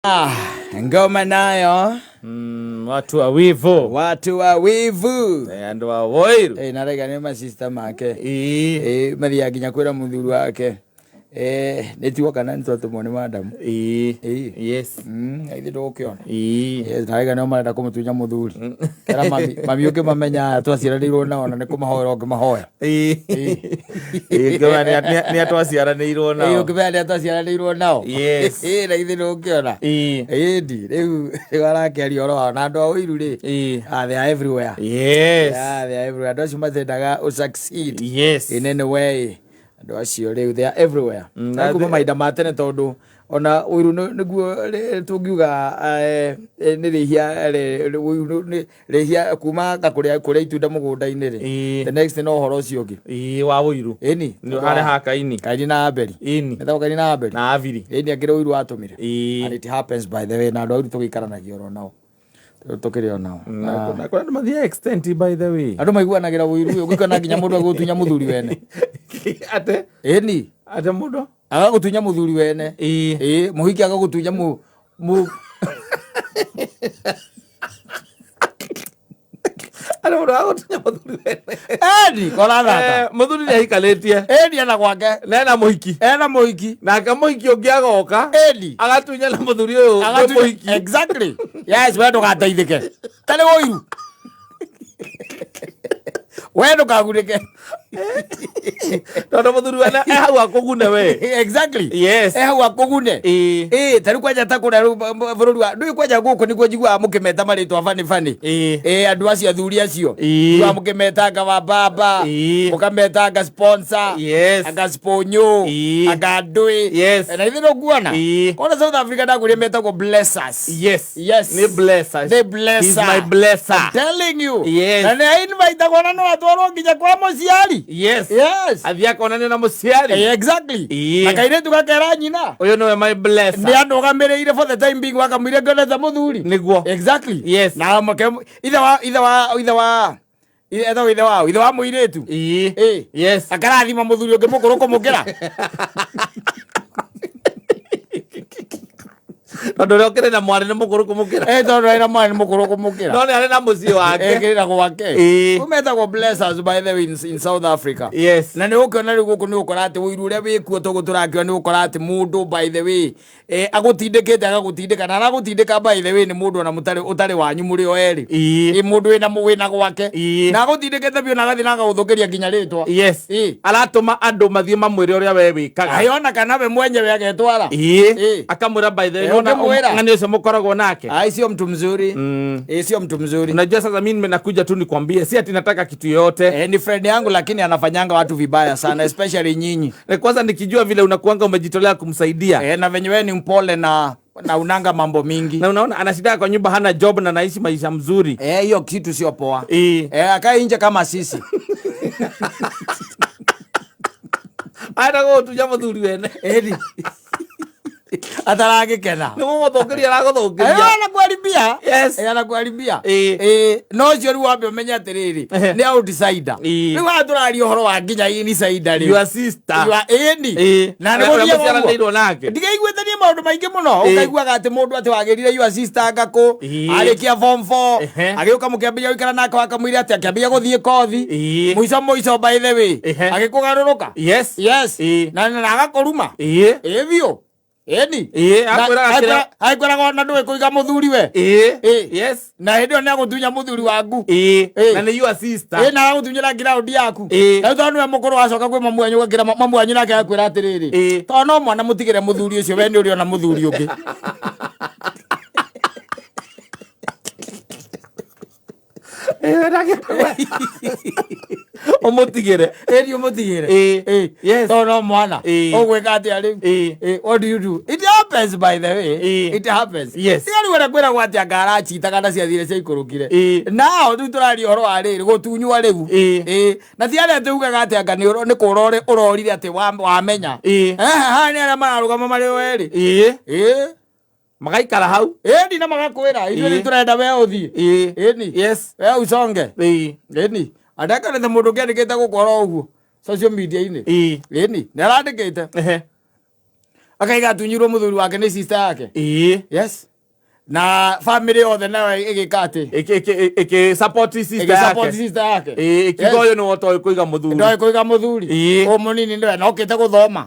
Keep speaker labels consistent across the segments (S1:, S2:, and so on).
S1: Ah, ngoma nayo.
S2: Watu wa wivu.
S1: Watu wa wivu.
S2: Andu a woiru.
S1: Na rega nĩ masista make.
S2: Ĩĩ.
S1: Mathiaga nginya kwĩra mũthuri wake, nĩ tuoka na nĩ twatũmwo nĩ madamu.
S2: Ĩĩ.
S1: Ĩĩ.
S2: Yes.
S1: Ithuĩ ndũgũkĩona.
S2: Ĩĩ.
S1: Yes, na rega nĩo marenda kũmũtunya mũthuri. Kera mami, mami ũngĩmamenya aya twaciaranĩirwo nao na nĩ kũmahoera ũngĩmahoya.
S2: Ĩĩ. Ĩĩ, ngoma nĩ atwaciaranĩirwo nao.
S1: Ũngĩmenya nĩ atwaciaranĩirwo nao.
S2: Yes.
S1: Ĩĩ, na ithuĩ ndũgũkĩona.
S2: Ĩĩ.
S1: Ĩĩ, ndi rĩu arakĩaria ũhoro wao na andũ a ũiru rĩ.
S2: Ĩĩ.
S1: Ah, they are everywhere.
S2: Yes.
S1: Yeah, they are everywhere. Andũ acio matendaga ũ succeed
S2: Yes.
S1: in any way. Andũ acio rĩu they are everywhere.
S2: Na
S1: Na kuma mahinda ma tene tondũ ona ũiru nĩguo tũngiuga nĩ rĩhia ũiru nĩ rĩhia kuma kũrĩa kũrĩa itunda mũgũnda-inĩ rĩ.
S2: Ĩĩ.
S1: The next no ũhoro ũcio ũngĩ.
S2: Ĩĩ, wa ũiru.
S1: Ĩni.
S2: Nĩ harĩa ha Kaini.
S1: Kaini na Abeli.
S2: Ĩni.
S1: Metagwo Kaini na Abeli.
S2: Na Abiri.
S1: Ĩni akĩrĩ ũiru watũmire.
S2: Ĩĩ.
S1: And it happens, by the way, na andũ a ũiru tũgĩikaranagia oro nao. Tũkĩrĩ o nao.
S2: Na kuna andũ mathiaga extent, by the way.
S1: Andũ maiguanagĩra ũiru ũngĩkona nginya mũndũ agũtunya mũthuri wene.
S2: Ate?
S1: Ĩni.
S2: Ate mũndũ?
S1: Agagũtunya mũthuri wene.
S2: Ĩĩ.
S1: Ĩĩ, mũhiki agagũtunya mu
S2: Ate mũndũ agagũtunya mũthuri wene.
S1: Eni korathaka.
S2: Mũthuri nĩ ahikanĩtie.
S1: Eni ena gwake.
S2: Na ena mũhiki.
S1: Ena mũhiki.
S2: Nake mũhiki ũngĩ agoka.
S1: Eni.
S2: Agatunya na mũthuri ũyũ wĩ mũhiki.
S1: Exactly. Yes, we ndũgateithĩke. Tarĩ ũiru. We ndũkagunĩke.
S2: Tondũ mũthuri wene e hau akũgune we.
S1: Exactly.
S2: Yes.
S1: E hau akũgune.
S2: Ĩĩ.
S1: Ĩĩ, ta rĩu kwanja ta kũrĩa rĩu bũrũri wa ndũĩ kwanja gũkũ nĩguo njiguaga mũkĩmeta marĩtwa bani bani.
S2: Ĩĩ.
S1: Ĩĩ, andũ acio athuri acio.
S2: Ĩĩ.
S1: Njiguaga mũkĩmetanga wa baba.
S2: Ĩĩ.
S1: Mũkametanga sponsor.
S2: Yes.
S1: Anga sponyo.
S2: Ĩĩ.
S1: Anga ndũĩ.
S2: Yes.
S1: Na ithuĩ nĩũkuona.
S2: Ĩĩ.
S1: Kona South Africa ndakwĩrire metagwo blessers.
S2: Yes.
S1: Yes.
S2: Nĩ blesser.
S1: Nĩ blesser.
S2: He's my blesser.
S1: I'm telling you.
S2: Yes.
S1: Na nĩ invite na no atwarwo nginya kwa mũciari.
S2: Yes.
S1: Yes.
S2: Athiĩ akonane na mũciari.
S1: Exactly.
S2: Ĩĩ.
S1: Na kairĩtu gakera nyina.
S2: Ũyũ nĩwe my blesser.
S1: Nĩ andũgamĩrĩire for the time being wakamwire ngionete mũthuri.
S2: Nĩguo.
S1: Exactly.
S2: Yes.
S1: Na make ithe wa etagwo ithe wa mũirĩtu.
S2: Ĩĩ.
S1: Ĩĩ.
S2: Yes.
S1: Akarathima mũthuri ũngĩ mũkũrũ kũmũkĩra.
S2: Tondũ ũrĩa ũkĩrĩ na mwarĩ nĩ mũkũrũ kũmũkĩra.
S1: Tondũ arĩ na mwarĩ nĩ mũkũrũ kũmũkĩra.
S2: No nĩ arĩ na mũciĩ wake.
S1: Ĩkĩrĩ na gwake.
S2: Ĩĩ.
S1: Kũu metagwo blessers, by the way, in South Africa.
S2: Yes.
S1: Na nĩ ũkĩona rĩu gũkũ nĩ ũkora atĩ ũiru ũrĩa wĩkuo tũgũ tũrakĩona nĩ ũkora atĩ mũndũ, by the way, agũtindĩkĩte agagũtindĩka na aragũtindĩka, by the way, nĩ mũndũ ona mũtarĩ ũtarĩ wanyu mũrĩ o erĩ.
S2: Ĩĩ.
S1: Ĩ mũndũ wĩna gwake.
S2: Ĩĩ.
S1: Na agũtindĩkĩte biũ na agathiĩ na agagũthũkĩria nginya rĩtwa.
S2: Yes.
S1: Ĩĩ.
S2: Aratũma andũ mathiĩ mamwĩre ũrĩa we wĩkaga.
S1: Ayona kana we mwenyewe agetwara.
S2: Ĩĩ.
S1: Ĩĩ.
S2: Akamwĩra, by the way,
S1: Eh, ũngĩmwĩra.
S2: ng'ani ũcio mũkoragwo nake.
S1: Ai, sio mtu mzuri. Sio mtu mzuri.
S2: Unajua sasa mimi nakuja tu nikwambie, si ati nataka kitu yoyote.
S1: Ni friend yangu lakini anafanyanga watu vibaya sana, especially nyinyi.
S2: Na kwanza nikijua vile unakuanga umejitolea kumsaidia.
S1: Na venye wewe ni mpole na unanga mambo mingi.
S2: Na unaona ana shida kwa nyumba, hana job na anaishi maisha mzuri.
S1: Hiyo kitu sio poa.
S2: Ĩĩ.
S1: Akae nje kama sisi.
S2: Enda gũgũtunya mũthuri wene.
S1: Edi. Ataragĩkena.
S2: Nĩ gũgũthũkĩria aragũthũkĩria.
S1: Anakuharibia.
S2: Yes.
S1: Anakuharibia.
S2: Ĩĩ.
S1: No ũcio rĩu wambe ũmenye atĩrĩrĩ,
S2: Ehe.
S1: nĩ outsider.
S2: Ĩĩ.
S1: Rĩu haha tũraria ũhoro wa nginya insider rĩu.
S2: Your sister.
S1: Ĩni.
S2: Ĩĩ.
S1: Na nĩ
S2: Ũrĩa
S1: gũthiaga ũguo.
S2: mũciaranĩirwo nake.
S1: Ndigaiguĩte niĩ maũndũ maingĩ mũno.
S2: Ĩĩ.
S1: Ũkaiguaga atĩ mũndũ atĩ wagĩrire your sister anga kũ.
S2: Ĩĩ.
S1: Arĩkia form 4.
S2: Ehe.
S1: Agĩũka mũkĩambĩrĩria gũikara nake wakamwĩra atĩ akĩambĩrĩria gũthiĩ kothi.
S2: Ĩĩ.
S1: Mũico mũico, by the way.
S2: Ehe.
S1: Agĩkũgarũrũka.
S2: Yes.
S1: Yes.
S2: Ĩĩ.
S1: Na agakũruma.
S2: Ĩĩ.
S1: Ĩĩ biũ. Ĩni.
S2: Ĩĩ, akwĩraga kĩrĩa-
S1: Akwĩraga ona ndũĩ kũiga mũthuri we.
S2: Ĩĩ.
S1: Ĩĩ.
S2: Yes.
S1: Na hĩndĩ ĩyo nĩ agũtunya mũthuri waku.
S2: Ĩĩ.
S1: Ĩĩ.
S2: Na nĩ your sister.
S1: Ĩ na agũtunyĩra ground yaku.
S2: Ĩĩ.
S1: Na rĩu tondũ nĩwe mũkũrũ wacoka kwĩ mamu wanyu ũgakĩra mamu wanyu nake agakwĩra atĩrĩrĩ.
S2: Ĩĩ.
S1: Tondũ no mwana mũtigĩre mũthuri ũcio we nĩ ũrĩ ona mũthuri ũngĩ.
S2: Ĩĩ, nake ũmũtigĩre.
S1: Ĩni ũmũtigĩre.
S2: Ĩĩ.
S1: Ĩĩ.
S2: Yes.
S1: Tondũ no mwana.
S2: Ĩĩ.
S1: Ũgwĩka atĩa rĩu?
S2: Ĩĩ.
S1: Ĩĩ, what do you do? It happens, by the way.
S2: Ĩĩ.
S1: It happens.
S2: Yes.
S1: Tiga rĩu ũrĩa kwĩragwo atĩ anga arachitaga na ciathire ciaikũrũkire.
S2: Ĩĩ.
S1: Nao rĩu tũraria ũhoro wa rĩrĩ gũtunywo rĩu.
S2: Ĩĩ.
S1: Ĩĩ. Na ti arĩa tugaga atĩ anga nĩ kũra ũrorire atĩ wamenya.
S2: Ĩĩ.
S1: Haha nĩ arĩa mararũgama marĩ o erĩ.
S2: Ĩĩ.
S1: Ĩĩ.
S2: Magaikara hau.
S1: Ĩni na magakwĩra ithuĩ
S2: Ĩĩ.
S1: nĩ tũrenda we ũthiĩ.
S2: Ĩĩ.
S1: Ĩni.
S2: Yes.
S1: We uconge.
S2: Ĩĩ.
S1: Ĩni. Andakarĩte mũndũ ũngĩandĩkĩte gũkora ũguo social media-inĩ.
S2: Ĩĩ.
S1: Ĩni nĩ arandĩkĩte.
S2: Ehe.
S1: Akaiga atunyirwo muthuri wake nĩ sister yake. Yes, na family yothe nayo ĩgĩka atĩ
S2: Ĩkĩ support sister
S1: ĩgĩsupport
S2: yake.
S1: Sister yake.
S2: Ĩkiuga ũyũ nĩwe ũtoĩ kũiga mũthuri.
S1: Ndoĩ kũiga mũthuri. Ũ mũnini nĩwe na okĩte gũthoma.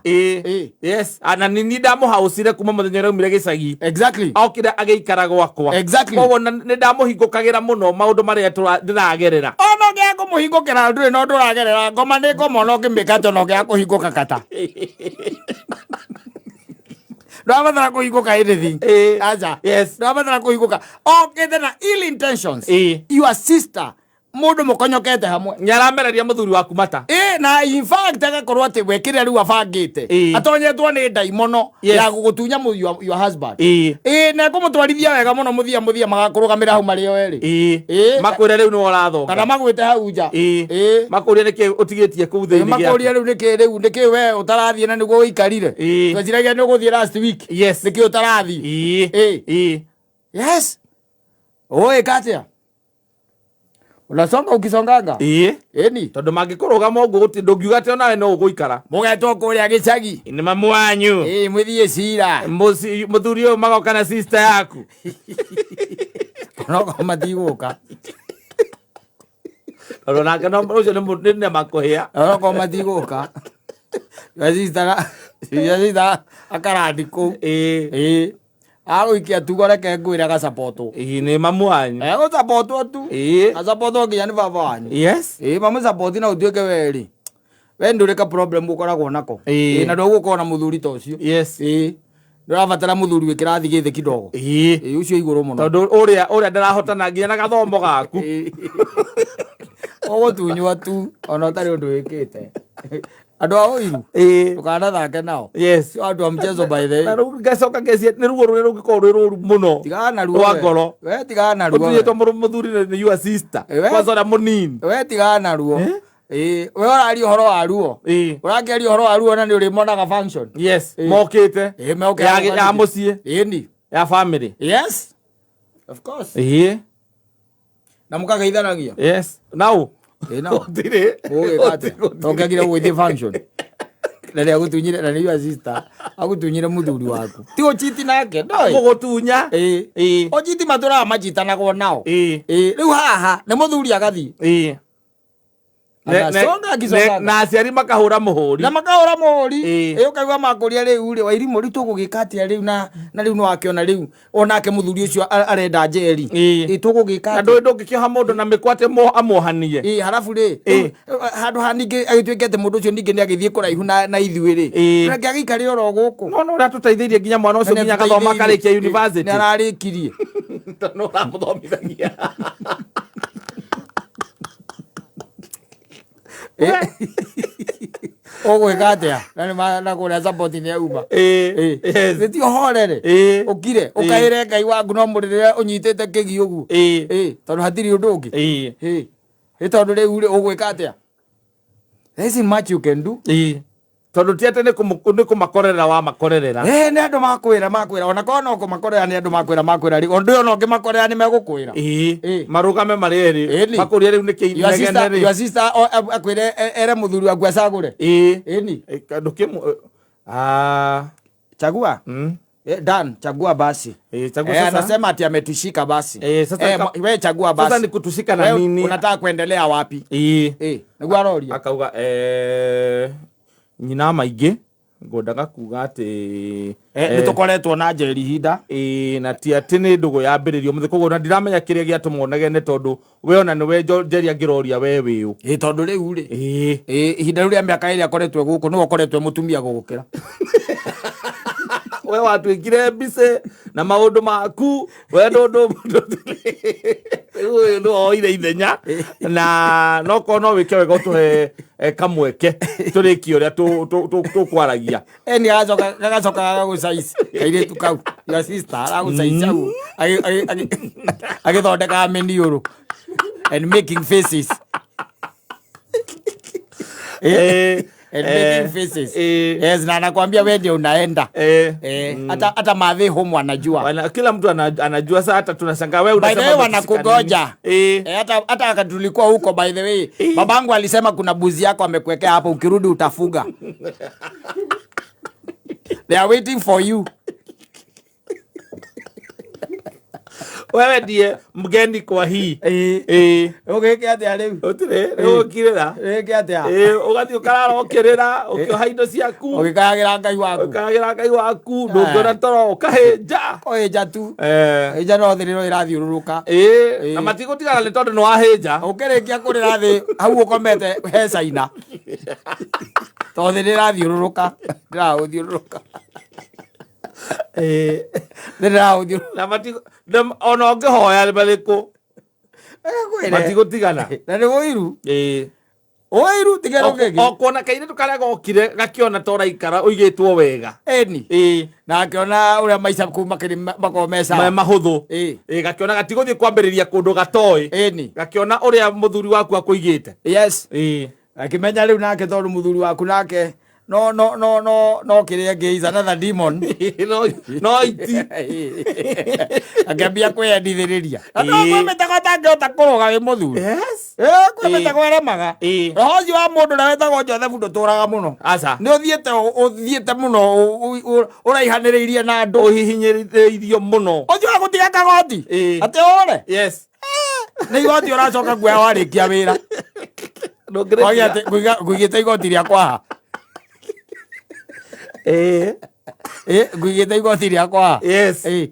S2: Yes, na nĩ ndamũhaũcire kuma mũthenya ũrĩa aumire gĩcagi. Okire agĩikara gwakwa. Koguo nĩ ndamũhingũkagĩra mũno maũndũ marĩa ndĩragerera.
S1: Ona ũngĩaga kũmũhingũkĩra, ndũrĩ na ũndũ ũragerera. Ngoma nĩ ngoma, ona ũngĩmĩka atĩa, ona ũngĩaga kũhingũka kata, ndũrabatara kũhingũka anything. Aca. Ndũrabatara kũhingũka, okĩte na ill intentions. Your sister, mũndũ mũkonyokete hamwe.
S2: Nĩ aramereria mũthuri waku mata.
S1: Ĩ, na in fact agakorwo atĩ we kĩrĩa rĩu abangĩte, atonyetwo nĩ ndaimono ya gũgũtunya your husband. Ĩ, na ekũmũtwarithia wega mũno, mũthia mũthia magakũrũgamĩra hau marĩ o erĩ.
S2: Makwĩre rĩu nĩwe ũrathonga.
S1: Kana magwĩte hau nja.
S2: Makũrie nĩkĩ ũtigĩtie kũu thĩinĩ gĩaku.
S1: Makũrie rĩu nĩkĩ, rĩu nĩkĩ we ũtarathiĩ na nĩguo ũikarire. Tweciragia nĩ ũgũthiĩ last week. Nĩkĩ ũtarathiĩ? Yes, ũĩka atĩa? Unasonga ukisonganga. Ĩni.
S2: Tondũ mangĩkũrũgama ũguo gũtirĩ ndũngiuga atĩ onawe no ũgũikara.
S1: Mũgetwo kũrĩa gĩcagi.
S2: Nĩ mamu wanyu.
S1: Ĩ, mwĩthiĩ cira.
S2: Mũthuri ũyũ magoka na sister yaku.
S1: Onokorwo matigũka.
S2: Tondũ nake no ũcio nĩ nĩ makũhĩa.
S1: Onokorwo matigũka, your sister akarandi kũu. Ĩ, agũikia tugo, reke ngwĩre, agasapotwo.
S2: Ĩ, nĩ mamu wanyu.
S1: Egũsapotwo tu. Asapotwo nginya nĩ baba wanyu. Ĩ, mamũsapoti na ũtuĩke werĩ we ndũrĩ ka problem ũkoragwo nako. Ĩ, na ndũgũkorwo na mũthuri ta ũcio. Ĩ, ndũrabatara mũthuri wĩ kĩrathi gĩthĩ kidogo. Ĩ, ũcio igũrũ mũno.
S2: Tondũ ũrĩa ndarahotana nginya na gathomo gaku.
S1: Ũgũtunywo tu ona ũtarĩ ũndũ wĩkĩte. Andũ a ũiru, ndũkanathake nao. Sio andũ a mchezo, by the
S2: Na
S1: way.
S2: Rĩu ngacoka ngecia nĩ ruo rũrĩa rũngĩkorwo rwĩ rũru mũno
S1: Tigana na ruo.
S2: rwa
S1: We.
S2: ngoro.
S1: We tigana na ruo.
S2: Ũtunyĩtwo mũthuri nĩ your sister. Kwanza ũrĩa mũnini.
S1: We tigana na ruo. Ĩ, we ũraria ũhoro wa ruo. Ũrakĩaria ũhoro wa ruo na nĩ ũrĩmonaga function.
S2: Mokĩte.
S1: Ĩ, moke.
S2: Ya mũciĩ.
S1: Ĩni.
S2: Ya family.
S1: Yes, of course. Na mũkageithanagia.
S2: Yes, now
S1: Ĩ, nao.
S2: Gũtirĩ.
S1: Ũgĩka atĩa? Tũngĩagire gũgĩthiĩ function na nĩ agũtunyire, na nĩ your sister agũtunyire mũthuri waku, ti ũchiti nake ndoĩ.
S2: Gũgũtunya.
S1: Ũchiti matũraga machitanagwo nao. Ĩ, rĩu haha nĩ mũthuri agathiĩ. Anasonga akisongaga.
S2: Na aciari makahũra mũhũri.
S1: Na makahũra mũhũri.
S2: Ĩ.
S1: Ĩ, ũkaigua makũria rĩu rĩ, Wairimũ, rĩu tũgũgĩka atĩa rĩu? Na rĩu nĩwakĩona rĩu onake mũthuri ũcio arenda njeri. Ĩ, tũgũgĩka
S2: Na
S1: atĩa?
S2: ndũĩ ndũngĩkĩoha mũndũ na mĩkwa atĩ amuohanie.
S1: Ĩ, harabu rĩ, handũ ha ningĩ agĩtuĩke atĩ mũndũ ũcio ningĩ nĩ agĩthiĩ kũraihu na ithuĩ rĩ, reke agĩikare oro gũkũ.
S2: No ũrĩa tũteithĩirie nginya mwana ũcio nginya agathoma akarĩkia university.
S1: Nĩ ararĩkirie.
S2: Tondũ ũramũthomithagia.
S1: Ũgwĩka atĩa? Na nĩ na kũrĩa support nĩ auma. Nĩ ti ũhorere, ũkire, ũkaĩre Ngai waku no mũrĩrĩre ũnyitĩte kĩgi ũguo. Ĩ, tondũ hatirĩ ũndũ ũngĩ. Ĩ, tondũ rĩu rĩ, ũgwĩka atĩa? There isn't much you can do.
S2: Tondũ ti atĩ nĩ kũmakorerera wamakorerera.
S1: Ĩ, nĩ andũ makwĩra ona korwo no kũmakorera, nĩ andũ makwĩra rĩ, ũndũ ũyũ no ũngĩmakorera nĩ megũkwĩra.
S2: Marũgame marĩ erĩ. Makũrie rĩu nĩkĩ
S1: Your sister,
S2: inegene rĩ.
S1: Your sister akwĩre ere mũthuri waku acagũre. Ĩni.
S2: Ndũkĩmũ Ah.
S1: Chagua. Dan, chagua basi.
S2: Chagua sasa.
S1: Anasema ati ametushika basi.
S2: Sasa
S1: We chagua basi.
S2: Sasa ni kutushika na
S1: Wewe
S2: nini?
S1: unataka kuendelea wapi? Nĩguo aroria.
S2: Akauga nyina maingĩ ngwendaga kuga atĩ
S1: Nĩ tũkoretwo na njeri ihinda.
S2: Ĩĩ, na ti atĩ nĩ ndũgũ yambĩrĩrio mũthĩ, koguo na ndiramenya kĩrĩa gĩatũma ũnegene, tondũ we ona nĩwe Njeri angĩroria we wĩũ.
S1: Ĩ, tondũ rĩu rĩ, ĩ, ihinda rĩu rĩa mĩaka ĩrĩa akoretwo gũkũ, nĩwe ũkoretwo mũtumia gũgũkĩra.
S2: We watuĩkire mbice na maũndũ maku, we ndũndũ rĩu ũyũ nĩ woire ithenya, na no korwo no wĩke wega ũtũhe kamweke tũrĩkie ũrĩa tũkwaragia.
S1: Eni agacoka gagagũcaici kairĩtu kau, your sister aragũcaici hau agĩthondekaga mĩniũrũ and making faces. And making faces. Yes, na anakwambia wewe ndio unaenda. Hata madhe home wanajua.
S2: Kila mtu anajua. Sasa hata tunashangaa wewe
S1: By the
S2: unasema
S1: way,
S2: umetushika
S1: wanakugoja.
S2: nini?
S1: Hata wakati tulikuwa huko, by the way, babangu alisema kuna buzi yako amekuwekea hapo, ukirudi utafuga. They are waiting for you.
S2: Wewe ndiye mgeni kwa hii.
S1: Ĩĩ.
S2: Ĩĩ.
S1: Ũgĩke atĩa rĩu?
S2: Gũtirĩ, nĩ gũkirĩra.
S1: Ũgĩke atĩa?
S2: Ĩĩ, ũgathiĩ ũkarara ũkĩrĩra, ũkĩoha indo ciaku,
S1: Ũgĩkayagĩra Ngai waku.
S2: ũkayagĩra Ngai waku, ndũngĩona toro, ũkahĩnja.
S1: Kũhĩnja tu.
S2: Eh.
S1: Hĩnja no thĩ rĩro ĩrathiũrũrũka.
S2: Ĩĩ, na matigũtigana nĩ tondũ nĩ wahĩnja.
S1: Ũkĩrĩkia kũrĩra thĩ hau ũkomete he caina. Tondũ thĩ nĩĩrathiũrũrũka. Ndĩragũthiũrũrũka.
S2: Ĩĩ.
S1: Thĩ ndĩragũthiũrũrũka.
S2: Na matigo na ona ũngĩhoya marĩkũ, matigũtigana.
S1: Na nĩ ũiru.
S2: Ĩĩ.
S1: Ũiru tiga
S2: O
S1: rũgĩgĩ.
S2: o kuona kairĩtu karĩa gokire gakĩona ta ũraikara ũigĩtwo wega.
S1: Ĩni.
S2: Ĩĩ.
S1: Na akĩona ũrĩa maica kuu makĩrĩ makoragwo me
S2: Me
S1: sawa.
S2: mahũthũ.
S1: Ĩĩ.
S2: Ĩĩ, gakĩona gatigũthiĩ kwambĩrĩria kũndũ gatoĩ.
S1: Ĩni.
S2: Gakĩona ũrĩa mũthuri waku akũigĩte.
S1: Yes.
S2: Ĩĩ.
S1: Akĩmenya rĩu nake tondũ mũthuri waku nake no no no no no kĩrĩa ĩngĩ is another demon.
S2: No no iti.
S1: Akĩambia kwĩyendithĩrĩria. Na no
S2: Ĩĩ.
S1: kwĩ mĩtego ũtangĩhota kũrũga wĩ mũthuri.
S2: Yes.
S1: Ĩĩ, kwĩ
S2: Ĩĩ.
S1: mĩtego ĩremaga.
S2: Ĩĩ.
S1: Roho ũcio wa mũndũ ũrĩa wetagwo Joseph ndũtũraga mũno.
S2: Aca.
S1: Nĩ ũthiĩte ũthiĩte mũno ũraihanĩrĩirie na andũ.
S2: Ũhihinyĩrĩirio mũno.
S1: Ũcio wa gũtiga kagoti.
S2: Ĩĩ.
S1: Atĩ ũre.
S2: Yes.
S1: Nĩ igoti ũracoka kuoya warĩkia wĩra.
S2: Ndũngĩrĩkia.
S1: Kwagĩa atĩ ngũigĩte igoti rĩakwa haha.
S2: Ĩĩ.
S1: Ĩĩ, ngũigĩte igoti rĩakwa haha.
S2: Yes.
S1: Ĩĩ.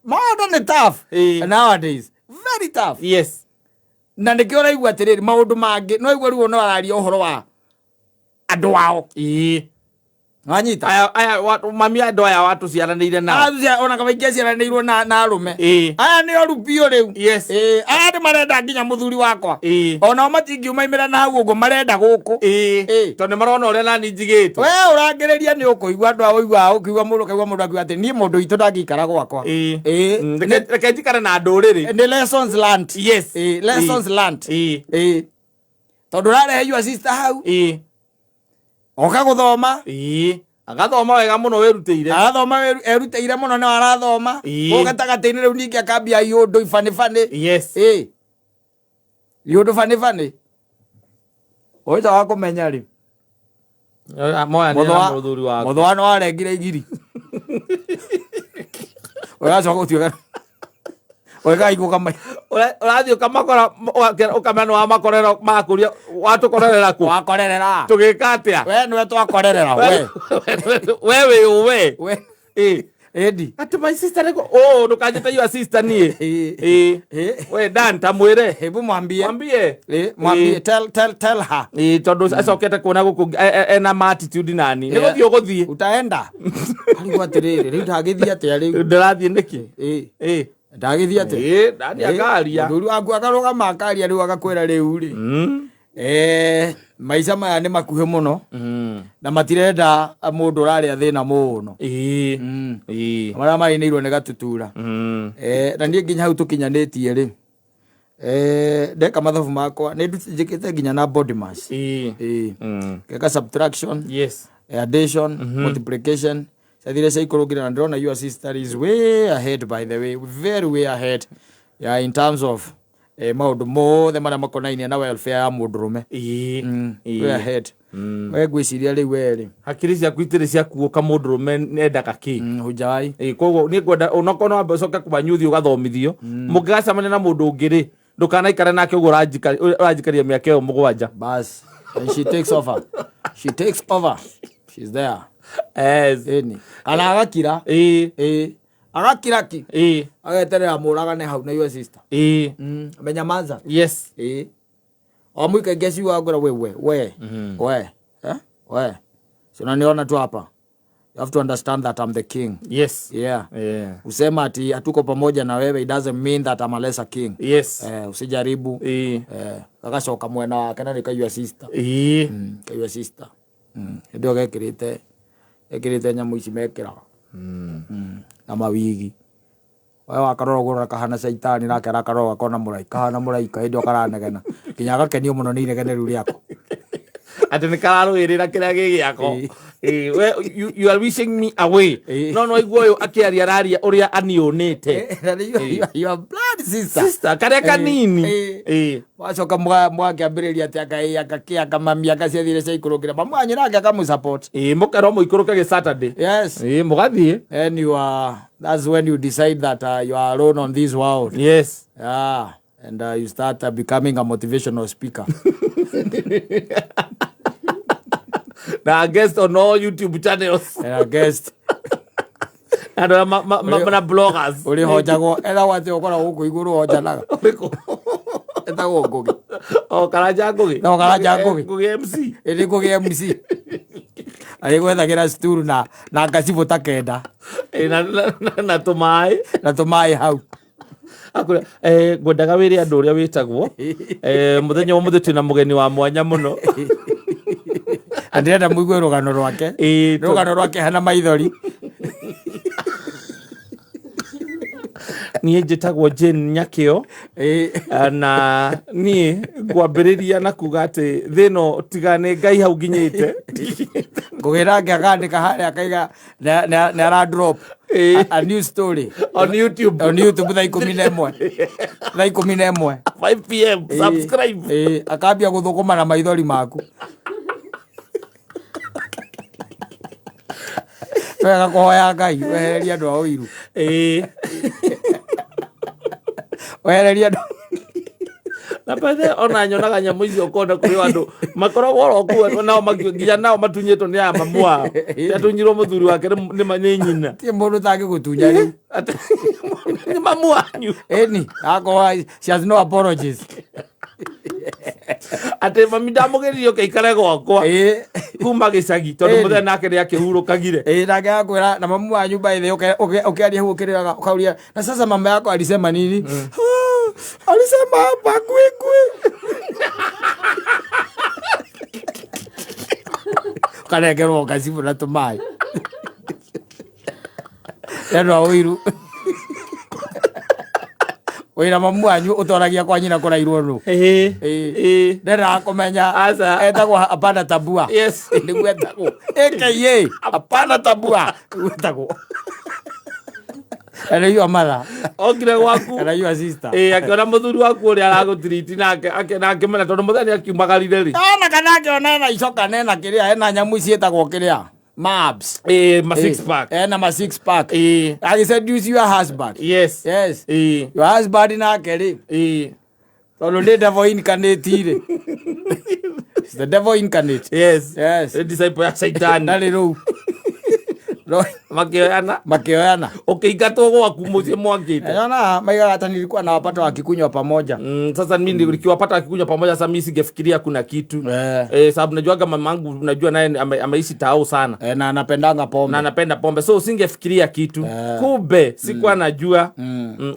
S1: Maũndũ nĩ tough.
S2: Ĩĩ.
S1: Nowadays. Very tough.
S2: Yes.
S1: Na nĩkĩo ũraigua atĩrĩrĩ maũndũ mangĩ no igua rĩu no araria ũhoro wa andũ ao.
S2: Ĩĩ.
S1: Wanyita?
S2: Aya aya mami andũ aya watũciaranĩire nao.
S1: Aya ona kabaingĩ aciaranĩirwo na arũme.
S2: Ĩĩ.
S1: Aya nĩ oru biũ rĩu.
S2: Yes.
S1: Ĩĩ, aya nĩ marenda nginya mũthuri wakwa.
S2: Ĩĩ.
S1: Onao matingiuma imĩra na hau ũguo marenda gũkũ.
S2: Ĩĩ.
S1: Ĩĩ.
S2: Tondũ nĩ marona ũrĩa nani njigĩtwo.
S1: We ũrangĩrĩria nĩ ũkũigua andũ a ũiguaga ũkĩigua mũndũ ũkaigua mũndũ akiuga atĩ niĩ mũndũ witũ ndangĩikara gwakwa.
S2: Ĩĩ.
S1: Ĩĩ.
S2: Reke njikare na ndũrĩrĩ.
S1: Nĩ lessons learned.
S2: Yes.
S1: Ĩĩ, lessons learned.
S2: Ĩĩ.
S1: Ĩĩ. Tondũ ũrarehe your sister hau
S2: Ĩĩ.
S1: oka gũthoma
S2: Ĩĩ. Agathoma wega mũno wĩrutĩire.
S1: arathoma erutĩire mũno no arathoma
S2: Ĩĩ.
S1: kũu gatagatĩ-inĩ rĩu ningĩ akambia iũndũ ibanĩbanĩ.
S2: Yes.
S1: Ĩĩ. Iũndũ banĩbanĩ. Ũĩta wa kũmenya rĩ.
S2: Moya nĩ na mũthuri waku.
S1: Mũthũa no arengire igiri. Ũgacoka gũtuĩka ũgaigũka mai.
S2: Ũrathiĩ ũkamakora ũkamenya nĩ wamakorera makũria watũkorerera kũ.
S1: Wakorerera.
S2: Tũgĩka atĩa?
S1: We nĩwe twakorerera we.
S2: We wĩ ũ we?
S1: We.
S2: Ĩĩ.
S1: Ĩndi.
S2: Atĩ my sister nĩkũ? Oh, ndũkanjĩte your sister niĩ.
S1: Ĩĩ.
S2: Ĩĩ.
S1: Ĩĩ.
S2: We Dan ta mwĩre.
S1: Hebu mwambie.
S2: Mwambie.
S1: Ĩĩ, mwambie
S2: Ĩĩ.
S1: tell tell tell her.
S2: Ĩĩ tondũ acokete kuona gũkũ ena ma attitude nani. Nĩ
S1: Yeah.
S2: gũthiĩ ũgũthiĩ.
S1: Utaenda. Arigwo atĩrĩrĩ, rĩu ndagĩthiĩ atĩa rĩu?
S2: Ndĩrathiĩ nĩkĩ?
S1: Ĩĩ.
S2: Ĩĩ.
S1: Ndagĩthiĩ atĩa?
S2: Ĩĩ, Dani akaria.
S1: Mũthuri waku akarũgama akaria rĩu agakwĩra rĩu rĩ. Maica maya nĩ makuhĩ mũno na matirenda mũndũ ũrarĩa thĩna mũno.
S2: Ĩĩ. Ĩĩ.
S1: Marĩa marĩnĩirwo nĩ gatutura. Na niĩ nginya hau tũkinyanĩtie rĩ. Ndeka mathabu makwa nĩ njĩkĩte nginya na body mass.
S2: Ĩĩ.
S1: Ĩĩ. Ngeka subtraction,
S2: Yes.
S1: addition, multiplication. Ciathire ciaikũrũkire na ndĩrona your sister is way ahead, by the way, very way ahead. Yeah, in terms of maũndũ mothe marĩa makonainie na welfare ya mũndũrũme.
S2: Ĩĩ.
S1: Way ahead. We ngwĩciria rĩu we rĩ.
S2: Hakiri ciaku itirĩ ciakuũka mũndũrũme endaga kĩ.
S1: Hujawai.
S2: Ĩĩ, koguo niĩ ngwenda onokorwo no wambe ũcoke kũmanyua ũthiĩ ũgathomithio. Mũngĩgacemania na mũndũ ũngĩ rĩ, ndũkanaikare nake ũguo ũranjikaria mĩaka ĩyo mũgwanja.
S1: Bas. And she takes over. She takes over. She's there.
S2: Yes.
S1: Ĩni. Kana agakira.
S2: Ĩĩ.
S1: Ĩĩ. Agakira ki.
S2: Ĩĩ.
S1: Ageterera mũragane hau na your sister.
S2: Ĩĩ.
S1: Amenyamaza.
S2: Yes.
S1: Ĩĩ. O mũikaingia ciugo ngora we we we. We. Eh? We. Si unaniona tu hapa. You have to understand that I'm the king.
S2: Yes.
S1: Yeah.
S2: Yeah.
S1: Usema ati hatuko pamoja na wewe it doesn't mean that I'm a lesser king.
S2: Yes.
S1: Usijaribu.
S2: Ĩĩ.
S1: Gagacoka mwena wake na nĩ kaiyua sister.
S2: Ĩĩ.
S1: Kaiyua sister. Hĩndĩ ĩyo gekĩrĩte nyamũ ici mekĩraga. Na mawigi. We wakarora ũguo kahana caitani nake arakarora gakona mũraika, kahana mũraika hĩndĩ ĩyo karanegena. Nginya agakenio mũno nĩ inegene rĩu rĩako.
S2: Atĩ nĩ kararũĩrĩra kĩrĩa gĩ gĩako. Ĩĩ, we, you are wishing me away. No no igua ũyũ akĩaria araria ũrĩa aniũnĩte.
S1: Na nĩ your blood sister.
S2: Sister, karĩa kanini. Ĩĩ.
S1: Wacoka mwakĩambĩrĩria atĩ aka aka kĩ aka mami aka ciathire ciaikũrũkĩra mamu wanyu nake akamũ-support.
S2: Ĩĩ, mũkerwo mũikũrũke gĩ Saturday.
S1: Yes.
S2: Ĩĩ, mũgathiĩ.
S1: Then you are, that's when you decide that you are alone on this world.
S2: Yes.
S1: Yeah. And you start becoming a motivational speaker.
S2: Na guest on all YouTube channels.
S1: And a guest.
S2: Andũ arĩa na bloggers.
S1: Ũrĩ honjagwo, ethagwo atĩ ũkoragwo gũkũ igũrũ honjanaga.
S2: Ũrĩkũ?
S1: Etagwo Ngũgĩ.
S2: O Karanja Ngũgĩ.
S1: No, Karanja Ngũgĩ.
S2: Ngũgĩ MC.
S1: Ĩrĩ Ngũgĩ MC. Agĩgwethagĩra sturu na ngacibũ ta kenda.
S2: Ĩ, na tũmaĩ.
S1: Na tũmaĩ hau.
S2: Akwĩra, ngwendaga wĩre andũ ũrĩa wĩtagwo. Mũthenya wa ũmũthĩ twĩna mũgeni wa mwanya mũno.
S1: Na ndĩrenda mũigue rũgano rwake.
S2: Ĩ,
S1: Rũgano rwake hana maithori.
S2: Niĩ njĩtagwo Jane Nyakĩo. Na niĩ ngwambĩrĩria na kuga atĩ thĩ ĩno tiga nĩ Ngai hau nginyĩte.
S1: Ngũgĩ nake akandĩka harĩa akaiga nĩ ara drop a new story.
S2: On YouTube.
S1: On YouTube thaa ikũmi na ĩmwe. Thaa ikũmi na ĩmwe.
S2: 5 PM. Subscribe.
S1: Akambia gũthũkũma na maithori maku. Wega kũhoya Ngai wehererie andũ a ũiru. Wehererie andũ.
S2: Na bethe ona nyonaga nyamũ icio ũkona kũrĩ andũ makoragwo oro kuo nao nginya nao matunyĩtwo nĩ aya mamu wao. Atunyirwo mũthuri wake nĩ nyina.
S1: Ti mũndũ ũtangĩgũtunya rĩu.
S2: Atĩ nĩ mamu wanyu.
S1: Ĩni, akorwo she has no apologies.
S2: Atĩ mami ndamũgĩrire ũkĩikare gwakwa. Kuma gĩcagi tondũ mũthenya nake nĩ akĩhurũkagire.
S1: Nake akwĩra na mamu wanyu by the way, ũkĩaria hau ũkĩrĩraga ũkauria na sasa mama yako alisema nini? Alisema hapa ngui ngui. Ũkanengerwo ngacibũ na tũmaĩ. Endwa ũiru. Wĩra mamu wanyu ũtoragia kwa nyina kũrairwo nũ. Ndendaga kũmenya.
S2: Aca.
S1: Etagwo Hapana Tabua.
S2: Yes.
S1: Nĩguo etagwo. AKA Hapana Tabua. Nĩguo etagwo. And your mother.
S2: Okire gwaku.
S1: And your sister.
S2: Akĩona mũthuri waku ũrĩa aragũtiriti nake, na akĩmenya tondũ mũthenya nĩ akiumagarire rĩ.
S1: Ona kana akĩona ena icoka na ena kĩrĩa, ena nyamũ ciĩtagwo kĩrĩa. Mabs.
S2: Ma six pack.
S1: Ena ma six pack. Agĩ seduce your husband.
S2: Yes.
S1: Yes. Your husband nake rĩ. Tondũ nĩ devil incarnate rĩ. It's the devil incarnate.
S2: Yes.
S1: Yes.
S2: Nĩ disciple ya Shaitani.
S1: Ndarĩ rũu. No.
S2: Makĩoyana.
S1: Makĩoyana.
S2: Ũkĩingatwo gwaku mũciĩ mwakĩte.
S1: Naona maigaga hata nilikuwa nawapata wakikunywa pamoja.
S2: Sasa mimi nikiwapata wakikunywa pamoja sasa mimi singefikiria kuna kitu. Sababu najuaga mamangu unajua naye ameishi tao sana.
S1: Na anapendanga pombe.
S2: Na anapenda pombe. So singefikiria kitu. Kumbe sikuwa najua.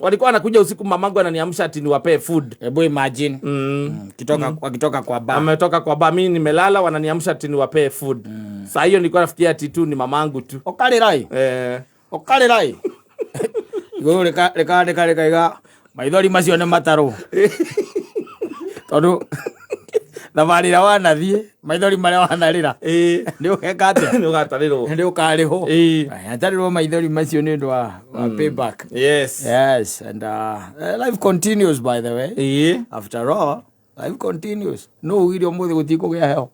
S2: Walikuwa wanakuja usiku mamangu ananiamsha ati niwapee food.
S1: Hebu imagine. Wakitoka kwa bar.
S2: Ametoka kwa bar, mimi nimelala wananiamsha ati niwapee food. Saa hiyo nilikuwa nafikiria ati tu ni mamangu tu.
S1: Okarirai. Okarirai. Igũrũ rĩkandĩka rĩkaiga maithori macio nĩ matarũ. Tondũ thabarĩ ĩrĩa wanathiĩ, maithori marĩa wanarĩra. Nĩ ũgeka atĩa?
S2: Nĩ ũgatarĩrwo.
S1: Nĩ ũkarĩhwo. Aya, atarĩrwo maithori macio nĩ ũndũ wa payback.
S2: Yes.
S1: Yes, and life continues by the way. After all, life continues. No ugire ũmũthĩ gũtikũgĩa heho.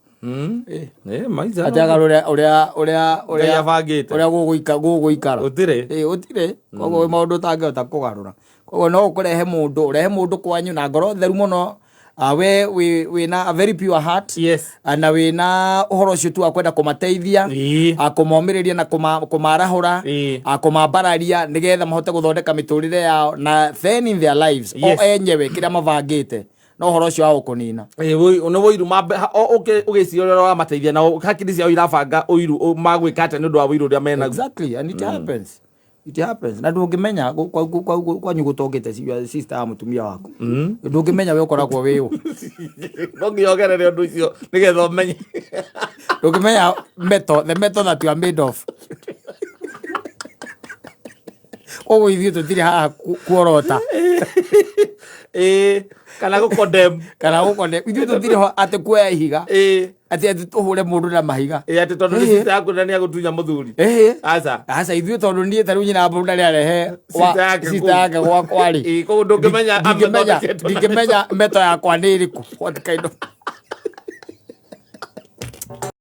S2: Maica.
S1: Ataga
S2: Ngai abangĩte.
S1: ũrĩa gũgũikara.
S2: Gũtirĩ.
S1: Gũtirĩ. Koguo maũndũ ũtangĩhota kũgarũra. Koguo no ũkũrehe mũndũ, ũrehe mũndũ kwanyu na ngoro theru mũno. We wĩna a very pure heart.
S2: Yes.
S1: Na wĩna ũhoro ũcio tu wa kwenda kũmateithia, kũmomĩrĩria na kũmarahũra, kũmambararia nĩgetha mahote gũthondeka mĩtũrĩre yao na then in their lives, o
S2: Yes.
S1: enyewe kĩrĩa mabangĩte. No ũhoro ũcio wa gũkũnina.
S2: Nĩ ũiru mambe, ha, o, ũgĩciria ũrĩa ũramateithia, na hakiri ciao irabanga ũiru, magwĩka atĩa nĩ ũndũ wa ũiru ũrĩa menaguo.
S1: Exactly, and it happens. It happens. Na ndũngĩmenya kwanyu gũtongete sister ya mũtumia waku. Ndũngĩmenya we ũkoragwo wĩ ũ.
S2: No nginya ũgerere ũndũ ũcio nĩgetha ũmenye.
S1: Ndũngĩmenya metal, the metal that you are made of. Koguo ithuĩ tũtirĩ haha kuorota.
S2: Ĩĩ, kana gũkondem.
S1: Kana gũkone ithuĩ tũtirĩ ho atĩ kuoya ihiga, atĩ tũhũre mũndũ na mahiga.
S2: Ĩĩ, atĩ tondũ nĩ sister yaku na nĩ agũtunya mũthuri. Aca.
S1: Aca, ithuĩ tondũ niĩ ta rĩu nyina mbũrũ ndarĩ arehe
S2: Sister yake
S1: sister
S2: kũu.
S1: Yake gwakwa rĩ.
S2: Ĩĩ, koguo ndũngĩmenya
S1: ndingĩmenya
S2: amĩthondeketwo na
S1: ndingĩmenya meto yakwa nĩ ĩrĩkũ, what kind of.